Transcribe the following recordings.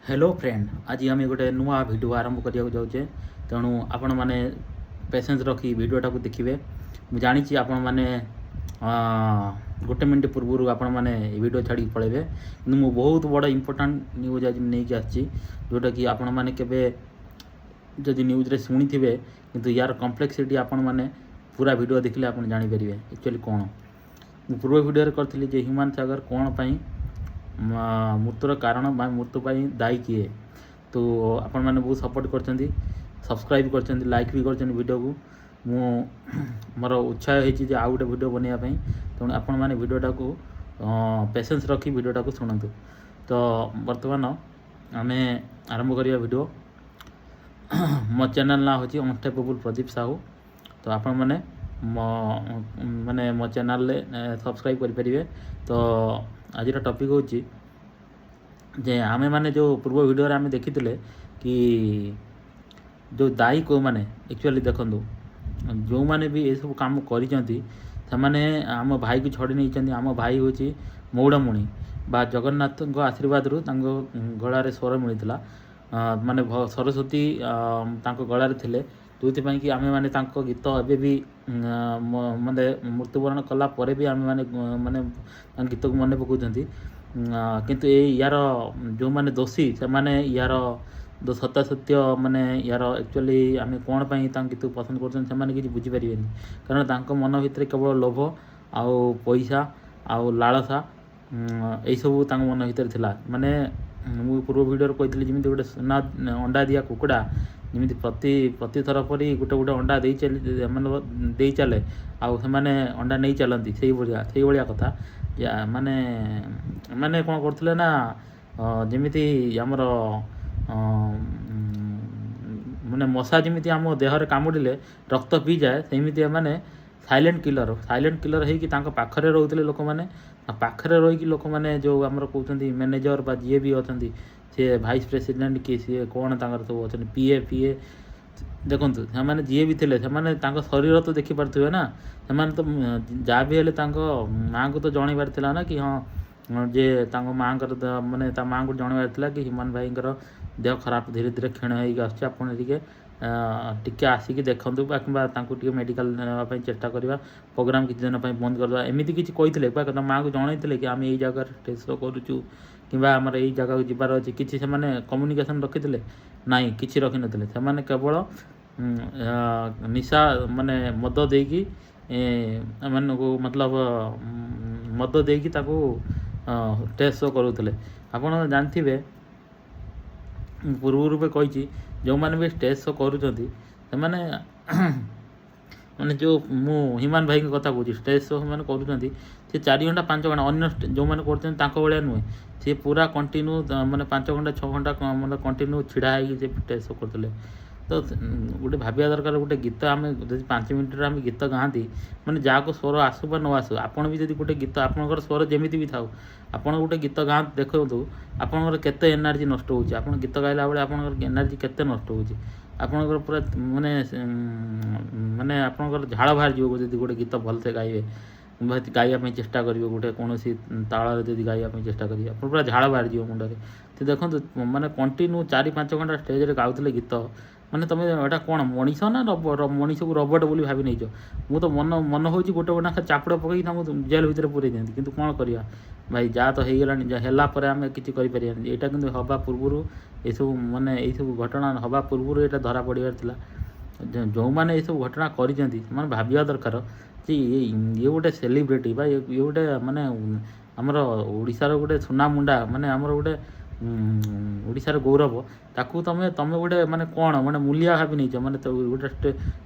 Hello friend, ଆଜି ଆମେ ଗୋଟେ ନୂଆ ଭିଡ଼ିଓ ଆରମ୍ଭ କରିବାକୁ ଯାଉଛେ। ତେଣୁ ଆପଣମାନେ ପେସେନ୍ସ ରଖି ଭିଡ଼ିଓଟାକୁ ଦେଖିବେ। ମୁଁ ଜାଣିଛି, ଆପଣମାନେ ଗୋଟେ ମିନିଟ୍ ପୂର୍ବରୁ ଆପଣମାନେ ଏ ଭିଡ଼ିଓ ଛାଡ଼ିକି ପଳାଇବେ। କିନ୍ତୁ ମୁଁ ବହୁତ ବଡ଼ ଇମ୍ପୋର୍ଟାଣ୍ଟ ନ୍ୟୁଜ୍ ଆଜି ନେଇକି ଆସିଛି, ଯେଉଁଟାକି ଆପଣମାନେ କେବେ ଯଦି ନ୍ୟୁଜ୍ରେ ଶୁଣିଥିବେ, କିନ୍ତୁ ୟାର କମ୍ପ୍ଲେକ୍ସିଟି ଆପଣମାନେ ପୁରା ଭିଡ଼ିଓ ଦେଖିଲେ ଆପଣ ଜାଣିପାରିବେ ଆକ୍ଚୁଆଲି କ'ଣ। ମୁଁ ପୂର୍ବ ଭିଡ଼ିଓରେ କରିଥିଲି ଯେ ହ୍ୟୁମାନ ସାଗର କ'ଣ ପାଇଁ ମୃତ୍ୟୁର କାରଣ ବା ମୃତ୍ୟୁ ପାଇଁ ଦାୟୀ କିଏ। ତ ଆପଣମାନେ ବହୁତ ସପୋର୍ଟ କରିଛନ୍ତି, ସବସ୍କ୍ରାଇବ୍ କରିଛନ୍ତି, ଲାଇକ୍ ବି କରିଛନ୍ତି ଭିଡ଼ିଓକୁ। ମୁଁ ମୋର ଉତ୍ସାହ ହେଇଛି ଯେ ଆଉ ଗୋଟେ ଭିଡ଼ିଓ ବନେଇବା ପାଇଁ। ତେଣୁ ଆପଣମାନେ ଭିଡ଼ିଓଟାକୁ ପେସେନ୍ସ ରଖି ଭିଡ଼ିଓଟାକୁ ଶୁଣନ୍ତୁ। ତ ବର୍ତ୍ତମାନ ଆମେ ଆରମ୍ଭ କରିବା ଭିଡ଼ିଓ। ମୋ ଚ୍ୟାନେଲ୍ ନାଁ ହେଉଛି ଅନଷ୍ଟେପେବୁଲ୍ ପ୍ରଦୀପ ସାହୁ। ତ ଆପଣମାନେ ମୋ ମାନେ ମୋ ଚ୍ୟାନେଲ୍ରେ ସବସ୍କ୍ରାଇବ୍ କରିପାରିବେ। ତ ଆଜିର ଟପିକ୍ ହେଉଛି ଯେ ଆମେମାନେ ଯେଉଁ ପୂର୍ବ ଭିଡ଼ିଓରେ ଆମେ ଦେଖିଥିଲେ କି ଯେଉଁ ଦାୟୀ କେଉଁମାନେ। ଆକ୍ଚୁଆଲି ଦେଖନ୍ତୁ, ଯେଉଁମାନେ ବି ଏସବୁ କାମ କରିଛନ୍ତି, ସେମାନେ ଆମ ଭାଇକୁ ଛଡ଼େଇ ନେଇଛନ୍ତି। ଆମ ଭାଇ ହେଉଛି ମଉଡ଼ମଣି ବା ଜଗନ୍ନାଥଙ୍କ ଆଶୀର୍ବାଦରୁ ତାଙ୍କ ଗଳାରେ ସ୍ୱର ମିଳିଥିଲା। ମାନେ ସରସ୍ୱତୀ ତାଙ୍କ ଗଳାରେ ଥିଲେ, ଯେଉଁଥିପାଇଁ କି ଆମେମାନେ ତାଙ୍କ ଗୀତ ଏବେ ବି ମାନେ ମୃତ୍ୟୁବରଣ କଲା ପରେ ବି ଆମେମାନେ ମାନେ ତାଙ୍କ ଗୀତକୁ ମନେ ପକାଉଛନ୍ତି। କିନ୍ତୁ ଏଇ ୟାର ଯେଉଁମାନେ ଦୋଷୀ, ସେମାନେ ୟାର ସତ୍ୟାସତ୍ୟ, ମାନେ ୟାର ଆକ୍ଚୁଆଲି ଆମେ କ'ଣ ପାଇଁ ତାଙ୍କ ଗୀତକୁ ପସନ୍ଦ କରୁଛନ୍ତି, ସେମାନେ କିଛି ବୁଝିପାରିବେନି। କାରଣ ତାଙ୍କ ମନ ଭିତରେ କେବଳ ଲୋଭ ଆଉ ପଇସା ଆଉ ଲାଳସା, ଏଇସବୁ ତାଙ୍କ ମନ ଭିତରେ ଥିଲା। ମାନେ ମୁଁ ପୂର୍ବ ଭିଡ଼ିଓରେ କହିଥିଲି, ଯେମିତି ଗୋଟେ ସୁନା ଅଣ୍ଡା ଦିଆ କୁକୁଡ଼ା ଯେମିତି ପ୍ରତିଥର ପରି ଗୋଟେ ଗୋଟେ ଅଣ୍ଡା ଦେଇ ଚାଲି, ମାନେ ଦେଇ ଚାଲେ ଆଉ ସେମାନେ ଅଣ୍ଡା ନେଇ ଚାଲନ୍ତି, ସେଇଭଳିଆ କଥା। ମାନେ ଏମାନେ କ'ଣ କରୁଥିଲେ ନା, ଯେମିତି ଆମର ମାନେ ମଶା ଯେମିତି ଆମ ଦେହରେ କାମୁଡ଼ିଲେ ରକ୍ତ ପିଇଯାଏ, ସେମିତି ଏମାନେ ସାଇଲେଣ୍ଟ କିଲର, ସାଇଲେଣ୍ଟ କିଲର ହେଇକି ତାଙ୍କ ପାଖରେ ରହୁଥିଲେ। ଲୋକମାନେ ପାଖରେ ରହିକି, ଲୋକମାନେ ଯେଉଁ ଆମର କହୁଛନ୍ତି ମ୍ୟାନେଜର ବା ଯିଏ ବି ଅଛନ୍ତି, ସିଏ ଭାଇସ୍ ପ୍ରେସିଡେଣ୍ଟ କି ସିଏ କ'ଣ ତାଙ୍କର ସବୁ ଅଛନ୍ତି, ପିଏ ପିଏ, ଦେଖନ୍ତୁ, ସେମାନେ ଯିଏ ବି ଥିଲେ, ସେମାନେ ତାଙ୍କ ଶରୀର ତ ଦେଖିପାରୁଥିବେ ନା। ସେମାନେ ତ ଯାହା ବି ହେଲେ ତାଙ୍କ ମାଆଙ୍କୁ ତ ଜଣେଇବାର ଥିଲା ନା କି ହଁ, ଯେ ତାଙ୍କ ମାଆଙ୍କର ମାନେ ତା ମାଆଙ୍କୁ ଜଣେଇବାର ଥିଲା କି ହ୍ୟୁମାନ ଭାଇଙ୍କର ଦେହ ଖରାପ, ଧୀରେ ଧୀରେ କ୍ଷୀଣ ହେଇକି ଆସୁଛି, ଆପଣ ଟିକେ ଟିକେ ଆସିକି ଦେଖନ୍ତୁ ବା କିମ୍ବା ତାଙ୍କୁ ଟିକେ ମେଡ଼ିକାଲ ନେବା ପାଇଁ ଚେଷ୍ଟା କରିବା, ପ୍ରୋଗ୍ରାମ୍ କିଛି ଦିନ ପାଇଁ ବନ୍ଦ କରିଦେବା, ଏମିତି କିଛି କହିଥିଲେ ବା ତା ମାଆଙ୍କୁ ଜଣେଇଥିଲେ କି ଆମେ ଏଇ ଜାଗାରେ ଷ୍ଟେଜ୍ ଶୋ କରୁଛୁ କିମ୍ବା ଆମର ଏଇ ଜାଗାକୁ ଯିବାର ଅଛି? କିଛି ସେମାନେ କମ୍ୟୁନିକେସନ୍ ରଖିଥିଲେ? ନାଇଁ, କିଛି ରଖିନଥିଲେ। ସେମାନେ କେବଳ ନିଶା, ମାନେ ମଦ ଦେଇକି ଏମାନଙ୍କୁ, ମତଲବ ମଦ ଦେଇକି ତାକୁ ଷ୍ଟେଜ୍ ଶୋ କରୁଥିଲେ। ଆପଣ ଜାଣିଥିବେ, ମୁଁ ପୂର୍ବରୁ ବି କହିଛି, ଯେଉଁମାନେ ବି ଷ୍ଟେଜ୍ ଶୋ କରୁଛନ୍ତି, ସେମାନେ ମାନେ ଯେଉଁ ମୁଁ ହ୍ୟୁମାନ ଭାଇଙ୍କ କଥା କହୁଛି, ଷ୍ଟେଜ୍ ଶୋ ସେମାନେ କରୁଛନ୍ତି, ସେ 4 ଘଣ୍ଟା 5 ଘଣ୍ଟା, ଅନ୍ୟ ଯେଉଁମାନେ କରୁଛନ୍ତି ତାଙ୍କ ଭଳିଆ ନୁହେଁ। ସିଏ ପୁରା କଣ୍ଟିନ୍ୟୁ ମାନେ 5 ଘଣ୍ଟା 6 ଘଣ୍ଟା ମାନେ କଣ୍ଟିନ୍ୟୁ ଛିଡ଼ା ହେଇକି ସେ ଷ୍ଟେଜ୍ ଶୋ କରୁଥିଲେ। ତ ଗୋଟେ ଭାବିବା ଦରକାର, ଗୋଟେ ଗୀତ ଆମେ ଯଦି 5 ମିନିଟ୍ରେ ଆମେ ଗୀତ ଗାଆନ୍ତି, ମାନେ ଯାହାକୁ ସ୍ୱର ଆସୁ ବା ନ ଆସୁ, ଆପଣ ବି ଯଦି ଗୋଟେ ଗୀତ, ଆପଣଙ୍କର ସ୍ୱର ଯେମିତି ବି ଥାଉ, ଆପଣ ଗୋଟେ ଗୀତ ଗାଆନ୍ତୁ, ଦେଖନ୍ତୁ ଆପଣଙ୍କର କେତେ ଏନର୍ଜି ନଷ୍ଟ ହେଉଛି। ଆପଣ ଗୀତ ଗାଇଲା ବେଳେ ଆପଣଙ୍କର ଏନର୍ଜି କେତେ ନଷ୍ଟ ହେଉଛି। ଆପଣଙ୍କର ପୁରା ମାନେ ମାନେ ଆପଣଙ୍କର ଝାଳ ବାହାରିଯିବ। ଯଦି ଗୋଟେ ଗୀତ ଭଲସେ ଗାଇବେ, ଗାଇବା ପାଇଁ ଚେଷ୍ଟା କରିବେ, ଗୋଟେ କୌଣସି ତାଳରେ ଯଦି ଗାଇବା ପାଇଁ ଚେଷ୍ଟା କରିବେ, ଆପଣ ପୁରା ଝାଳ ବାହାରିଯିବ ମୁଣ୍ଡରେ। ତ ଦେଖନ୍ତୁ, ମାନେ କଣ୍ଟିନ୍ୟୁ 4-5 ଘଣ୍ଟା ଷ୍ଟେଜ୍ରେ ଗାଉଥିଲେ ଗୀତ। ମାନେ ତୁମେ ଏଇଟା କ'ଣ ମଣିଷ ନା ମଣିଷକୁ ରୋବଟ୍ ବୋଲି ଭାବି ନେଇଛ? ମୁଁ ତ ମନ ମନ ହେଉଛି ଗୋଟେ ଗୋଟେ ନାଖା ଚାପୁଡ଼ା ପକେଇକି ତାଙ୍କୁ ଜେଲ୍ ଭିତରେ ପୁରେଇ ଦିଅନ୍ତି। କିନ୍ତୁ କ'ଣ କରିବା ଭାଇ, ଯାହା ତ ହେଇଗଲାଣି, ଯାହା ହେଲା ପରେ ଆମେ କିଛି କରିପାରିବାନି। ଏଇଟା କିନ୍ତୁ ହେବା ପୂର୍ବରୁ, ଏସବୁ ମାନେ ଏଇସବୁ ଘଟଣା ହେବା ପୂର୍ବରୁ ଏଇଟା ଧରା ପଡ଼ିବାର ଥିଲା। ଯେଉଁମାନେ ଏଇସବୁ ଘଟଣା କରିଛନ୍ତି, ସେମାନେ ଭାବିବା ଦରକାର ଯେ ଇଏ ଗୋଟେ ସେଲିବ୍ରିଟି ବା ଇଏ ଗୋଟେ ମାନେ ଆମର ଓଡ଼ିଶାର ଗୋଟେ ସୁନା ମୁଣ୍ଡା, ମାନେ ଆମର ଗୋଟେ ଓଡ଼ିଶାର ଗୌରବ। ତାକୁ ତମେ ତମେ ଗୋଟେ ମାନେ କ'ଣ ମାନେ ମୂଲିଆ ଭାବି ନେଇଛ? ମାନେ ତ ଗୋଟେ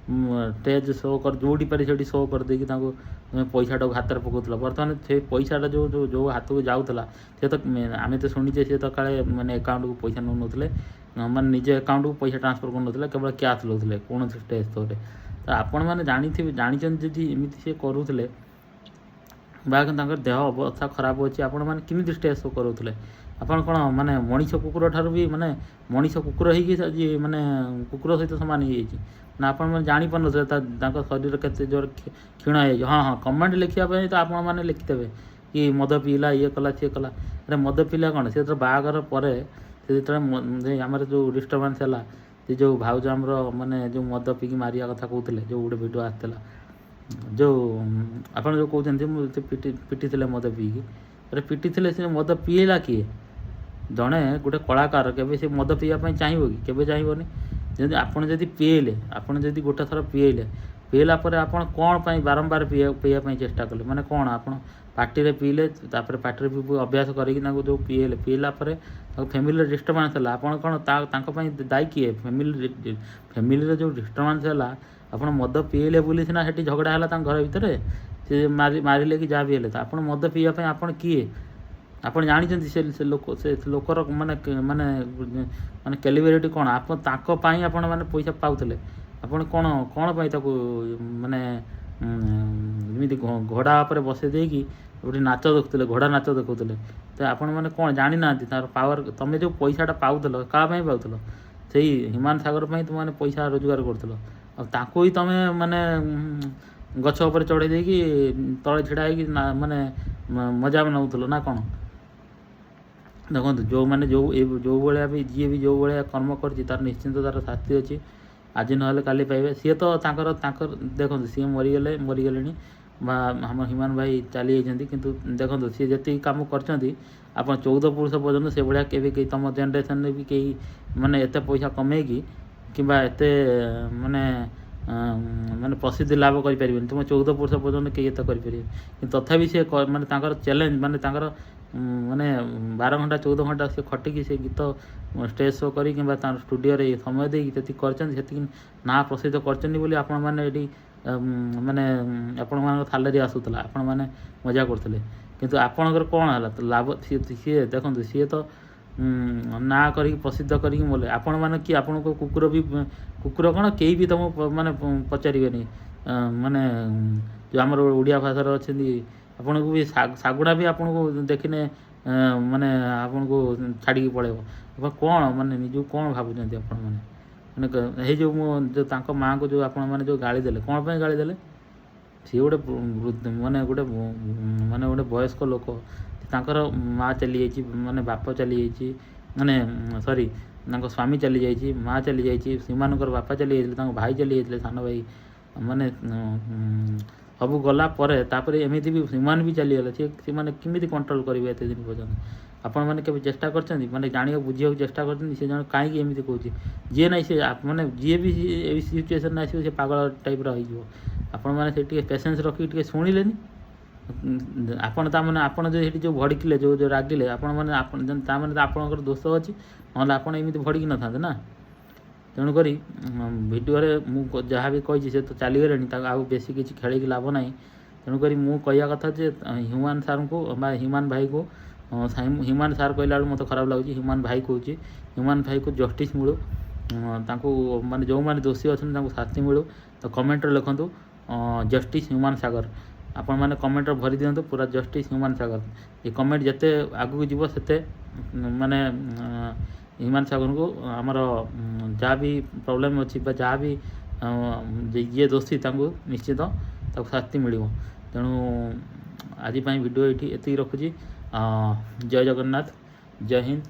ଷ୍ଟେଜ୍ ଶୋ କରି, ଯେଉଁଠି ପାରି ସେଇଠି ଶୋ କରିଦେଇକି ତାଙ୍କୁ ତମେ ପଇସାଟାକୁ ହାତରେ ପକାଉଥିଲ। ବର୍ତ୍ତମାନ ସେ ପଇସାଟା ଯେଉଁ ଯେଉଁ ଯେଉଁ ହାତକୁ ଯାଉଥିଲା, ସେ ତ ଆମେ ତ ଶୁଣିଛେ, ସେ ତ କାଳେ ମାନେ ଆକାଉଣ୍ଟକୁ ପଇସା ନେଉନଥିଲେ, ମାନେ ନିଜ ଆକାଉଣ୍ଟକୁ ପଇସା ଟ୍ରାନ୍ସଫର୍ କରୁନଥିଲେ, କେବଳ କ୍ୟାସ୍ ନେଉଥିଲେ କୌଣସି ଷ୍ଟେଜ୍ ଶୋରେ। ତ ଆପଣମାନେ ଜାଣିଥିବେ, ଜାଣିଛନ୍ତି, ଯଦି ଏମିତି ସିଏ କରୁଥିଲେ ବା ତାଙ୍କର ଦେହ ଅବସ୍ଥା ଖରାପ ଅଛି, ଆପଣମାନେ କେମିତି ଷ୍ଟେଜ୍ ଶୋ କରାଉଥିଲେ? ଆପଣ କ'ଣ ମାନେ ମଣିଷ କୁକୁର ଠାରୁ ବି, ମାନେ ମଣିଷ କୁକୁର ହେଇକି ଆଜି ମାନେ କୁକୁର ସହିତ ସମାନ ହେଇଯାଇଛି ନା? ଆପଣମାନେ ଜାଣିପାରୁନଥିଲେ ତାଙ୍କ ଶରୀର କେତେ ଜୋର କ୍ଷୀଣ ହେଇଯାଇଛି? ହଁ, କମେଣ୍ଟ ଲେଖିବା ପାଇଁ ତ ଆପଣମାନେ ଲେଖିଦେବେ କି ମଦ ପିଇଲା, ଇଏ କଲା, ସିଏ କଲା। ଆରେ, ମଦ ପିଇଲା କ'ଣ? ସେ ତ ବାହାଘର ପରେ ସେ ଯେତେବେଳେ ଆମର ଯେଉଁ ଡିଷ୍ଟର୍ବାନ୍ସ ହେଲା, ସେ ଯେଉଁ ଭାଉଜ ଆମର ମାନେ ଯେଉଁ ମଦ ପିଇକି ମାରିବା କଥା କହୁଥିଲେ, ଯେଉଁ ଗୋଟେ ଭିଡ଼ିଓ ଆସିଥିଲା, ଯେଉଁ ଆପଣ ଯେଉଁ କହୁଛନ୍ତି ମୁଁ ସେ ପିଟିଥିଲେ ମଦ ପିଇକି, ଆରେ ପିଟିଥିଲେ, ସେ ମଦ ପିଇଲା କିଏ? ଜଣେ ଗୋଟେ କଳାକାର କେବେ ସେ ମଦ ପିଇବା ପାଇଁ ଚାହିଁବ କି? କେବେ ଚାହିଁବନି। ଯଦି ଆପଣ ଯଦି ପିଏଇଲେ, ଆପଣ ଯଦି ଗୋଟେ ଥର ପିଏଇଲେ, ପିଇଲା ପରେ ଆପଣ କ'ଣ ପାଇଁ ବାରମ୍ବାର ପିଇବା ପାଇଁ ଚେଷ୍ଟା କଲେ? ମାନେ କ'ଣ ଆପଣ ପାର୍ଟିରେ ପିଇଲେ, ତାପରେ ପାର୍ଟିରେ ପିଇ ଅଭ୍ୟାସ କରିକି ତାଙ୍କୁ ଯେଉଁ ପିଏଇଲେ, ପିଇଲା ପରେ ତାକୁ ଫ୍ୟାମିଲିରେ ଡିଷ୍ଟର୍ବାନ୍ସ ହେଲା, ଆପଣ କ'ଣ ତାଙ୍କ ପାଇଁ ଦାୟୀ କିଏ? ଫ୍ୟାମିଲିରେ ଯେଉଁ ଡିଷ୍ଟର୍ବାନ୍ସ ହେଲା, ଆପଣ ମଦ ପିଇଲେ ବୋଲି ସିନା ସେଠି ଝଗଡ଼ା ହେଲା ତାଙ୍କ ଘର ଭିତରେ, ସେ ମାରିଲେ କି ଯାହା ବି ହେଲେ। ତ ଆପଣ ମଦ ପିଇବା ପାଇଁ ଆପଣ କିଏ? ଆପଣ ଜାଣିଛନ୍ତି ସେ ଲୋକ, ସେ ଲୋକର ମାନେ ମାନେ ମାନେ କ୍ୟାଲିବେରିଟି କ'ଣ? ଆପଣ ତାଙ୍କ ପାଇଁ ଆପଣ ମାନେ ପଇସା ପାଉଥିଲେ, ଆପଣ କ'ଣ କ'ଣ ପାଇଁ ତାକୁ ମାନେ ଯେମିତି ଘୋଡ଼ା ଉପରେ ବସେଇ ଦେଇକି ଗୋଟେ ନାଚ ଦେଖୁଥିଲେ, ଘୋଡ଼ା ନାଚ ଦେଖୁଥିଲେ? ତ ଆପଣମାନେ କ'ଣ ଜାଣିନାହାନ୍ତି ତାର ପାୱାର? ତମେ ଯେଉଁ ପଇସାଟା ପାଉଥିଲ, କାହା ପାଇଁ ପାଉଥିଲ? ସେଇ ହ୍ୟୁମାନ ସାଗର ପାଇଁ ତୁମେ ପଇସା ରୋଜଗାର କରୁଥିଲ। ଆଉ ତାଙ୍କୁ ହିଁ ତମେ ମାନେ ଗଛ ଉପରେ ଚଢ଼େଇ ଦେଇକି ତଳେ ଛିଡ଼ା ହେଇକି ମାନେ ମଜା ନେଉଥିଲ ନା କ'ଣ? ଦେଖନ୍ତୁ, ଯେଉଁମାନେ ଯେଉଁ ଏ ଯେଉଁ ଭଳିଆ ବି ଯିଏ ବି ଯେଉଁ ଭଳିଆ କର୍ମ କରିଛି, ତାର ନିଶ୍ଚିନ୍ତ ତାର ଶାସ୍ତି ଅଛି, ଆଜି ନହେଲେ କାଲି ପାଇବେ। ସିଏ ତ ତାଙ୍କର ତାଙ୍କର ଦେଖନ୍ତୁ, ସିଏ ମରିଗଲେ, ମରିଗଲେଣି ବା ଆମ ହ୍ୟୁମାନ ଭାଇ ଚାଲି ଯାଇଛନ୍ତି, କିନ୍ତୁ ଦେଖନ୍ତୁ, ସିଏ ଯେତିକି କାମ କରିଛନ୍ତି, ଆପଣ 14 ପୁରୁଷ ପର୍ଯ୍ୟନ୍ତ ସେଭଳିଆ କେବେ କେହି ତୁମ ଜେନେରେସନ୍ରେ ବି କେହି ମାନେ ଏତେ ପଇସା କମେଇକି କିମ୍ବା ଏତେ ମାନେ ମାନେ ପ୍ରସିଦ୍ଧି ଲାଭ କରିପାରିବେନି। ତୁମ 14 ପୁରୁଷ ପର୍ଯ୍ୟନ୍ତ କେହି ଏତେ କରିପାରିବେନି। କିନ୍ତୁ ତଥାପି ସେ ମାନେ ତାଙ୍କର ଚ୍ୟାଲେଞ୍ଜ, ମାନେ ତାଙ୍କର ମାନେ 12 ଘଣ୍ଟା 14 ଘଣ୍ଟା ସେ ଖଟିକି ସେ ଗୀତ ଷ୍ଟେଜ୍ ଶୋ କରି କିମ୍ବା ତାଙ୍କ ଷ୍ଟୁଡ଼ିଓରେ ସମୟ ଦେଇକି ଯେତିକି କରିଛନ୍ତି, ସେତିକି ନାଁ ପ୍ରସିଦ୍ଧ କରିଛନ୍ତି ବୋଲି ଆପଣମାନେ ଏଠି ମାନେ ଆପଣମାନଙ୍କ ସାଲାରୀ ଆସୁଥିଲା, ଆପଣମାନେ ମଜା କରୁଥିଲେ। କିନ୍ତୁ ଆପଣଙ୍କର କ'ଣ ହେଲା ଲାଭ? ସିଏ ଦେଖନ୍ତୁ, ସିଏ ତ ନାଁ କରିକି ପ୍ରସିଦ୍ଧ କରିକି ମଲେ। ଆପଣମାନେ କି ଆପଣଙ୍କ କୁକୁର ବି, କୁକୁର କ'ଣ, କେହି ବି ତୁମକୁ ମାନେ ପଚାରିବେନି। ମାନେ ଯେଉଁ ଆମର ଓଡ଼ିଆ ଭାଷାରେ ଅଛନ୍ତି, ଆପଣଙ୍କୁ ବି ଶାଗୁଣା ବି ଆପଣଙ୍କୁ ଦେଖିନେ ମାନେ ଆପଣଙ୍କୁ ଛାଡ଼ିକି ପଳେଇବ। ଆପଣ କ'ଣ ମାନେ ନିଜକୁ କ'ଣ ଭାବୁଛନ୍ତି ଆପଣମାନେ? ମାନେ ଏଇ ଯେଉଁ ମୁଁ ଯେଉଁ ତାଙ୍କ ମାଆଙ୍କୁ ଯେଉଁ ଆପଣମାନେ ଯେଉଁ ଗାଳି ଦେଲେ, କ'ଣ ପାଇଁ ଗାଳି ଦେଲେ? ସିଏ ଗୋଟେ ମାନେ ଗୋଟେ ମାନେ ଗୋଟେ ବୟସ୍କ ଲୋକ, ତାଙ୍କର ମା ଚାଲିଯାଇଛି, ମାନେ ବାପ ଚାଲିଯାଇଛି, ମାନେ ସରି, ତାଙ୍କ ସ୍ୱାମୀ ଚାଲିଯାଇଛି, ମା ଚାଲିଯାଇଛି, ସେମାନଙ୍କର ବାପା ଚାଲିଯାଇଥିଲେ, ତାଙ୍କ ଭାଇ ଚାଲିଯାଇଥିଲେ, ସାନ ଭାଇ, ମାନେ ସବୁ ଗଲା ପରେ ତାପରେ ଏମିତି ବି ସେମାନେ ବି ଚାଲିଗଲେ। ସିଏ ସେମାନେ କେମିତି କଣ୍ଟ୍ରୋଲ୍ କରିବେ ଏତେ ଦିନ ପର୍ଯ୍ୟନ୍ତ? ଆପଣମାନେ କେବେ ଚେଷ୍ଟା କରିଛନ୍ତି, ମାନେ ଜାଣିବାକୁ ବୁଝିବାକୁ ଚେଷ୍ଟା କରିଛନ୍ତି, ସେ ଜଣେ କାହିଁକି ଏମିତି କହୁଛି? ଯିଏ ନାହିଁ ସେ ମାନେ ଯିଏ ବି ଏଇ ସିଚୁଏସନ୍ରେ ଆସିବ, ସେ ପାଗଳ ଟାଇପ୍ର ହେଇଯିବ। ଆପଣମାନେ ସେ ଟିକେ ପେସେନ୍ସ ରଖିକି ଟିକେ ଶୁଣିଲେନି। ଆପଣ ତାମାନେ ଆପଣ ଯେଉଁ ସେଠି ଯେଉଁ ଭଡ଼ିକିଲେ, ଯେଉଁ ଯେଉଁ ରାଗିଲେ ଆପଣମାନେ, ଆପଣ ତାମାନେ ତ ଆପଣଙ୍କର ଦୋଷ ଅଛି, ନହେଲେ ଆପଣ ଏମିତି ଭଡ଼ିକି ନଥାନ୍ତେ ନା। ତେଣୁକରି ଭିଡ଼ିଓରେ ମୁଁ ଯାହା ବି କହିଛି, ସେ ତ ଚାଲିଗଲେଣି, ତାକୁ ଆଉ ବେଶୀ କିଛି ଖେଳିକି ଲାଭ ନାହିଁ। ତେଣୁକରି ମୁଁ କହିବା କଥା ଯେ ହ୍ୟୁମାନ ସାର୍ଙ୍କୁ ବା ହ୍ୟୁମାନ ଭାଇକୁ, ହ୍ୟୁମାନ ସାର୍ କହିଲା ବେଳକୁ ମୋତେ ଖରାପ ଲାଗୁଛି, ହ୍ୟୁମାନ ଭାଇ କହୁଛି, ହ୍ୟୁମାନ ଭାଇକୁ ଜଷ୍ଟିସ୍ ମିଳୁ। ତାଙ୍କୁ ମାନେ ଯେଉଁମାନେ ଦୋଷୀ ଅଛନ୍ତି, ତାଙ୍କୁ ଶାସ୍ତି ମିଳୁ। ତ କମେଣ୍ଟରେ ଲେଖନ୍ତୁ ଜଷ୍ଟିସ୍ ହ୍ୟୁମାନ ସାଗର। ଆପଣମାନେ କମେଣ୍ଟରେ ଭରି ଦିଅନ୍ତୁ ପୁରା ଜଷ୍ଟିସ୍ ହ୍ୟୁମାନ ସାଗର। ଏ କମେଣ୍ଟ ଯେତେ ଆଗକୁ ଯିବ, ସେତେ ମାନେ ହ୍ୟୁମାନ ସାଗରଙ୍କୁ ଆମର ଯାହା ବି ପ୍ରୋବ୍ଲେମ୍ ଅଛି ବା ଯାହା ବି ଯିଏ ଦୋଷୀ, ତାଙ୍କୁ ନିଶ୍ଚିତ ତାକୁ ଶାସ୍ତି ମିଳିବ। ତେଣୁ ଆଜି ପାଇଁ ଭିଡ଼ିଓ ଏଇଠି ଏତିକି ରଖୁଛି। ଜୟ ଜଗନ୍ନାଥ, ଜୟ ହିନ୍ଦ।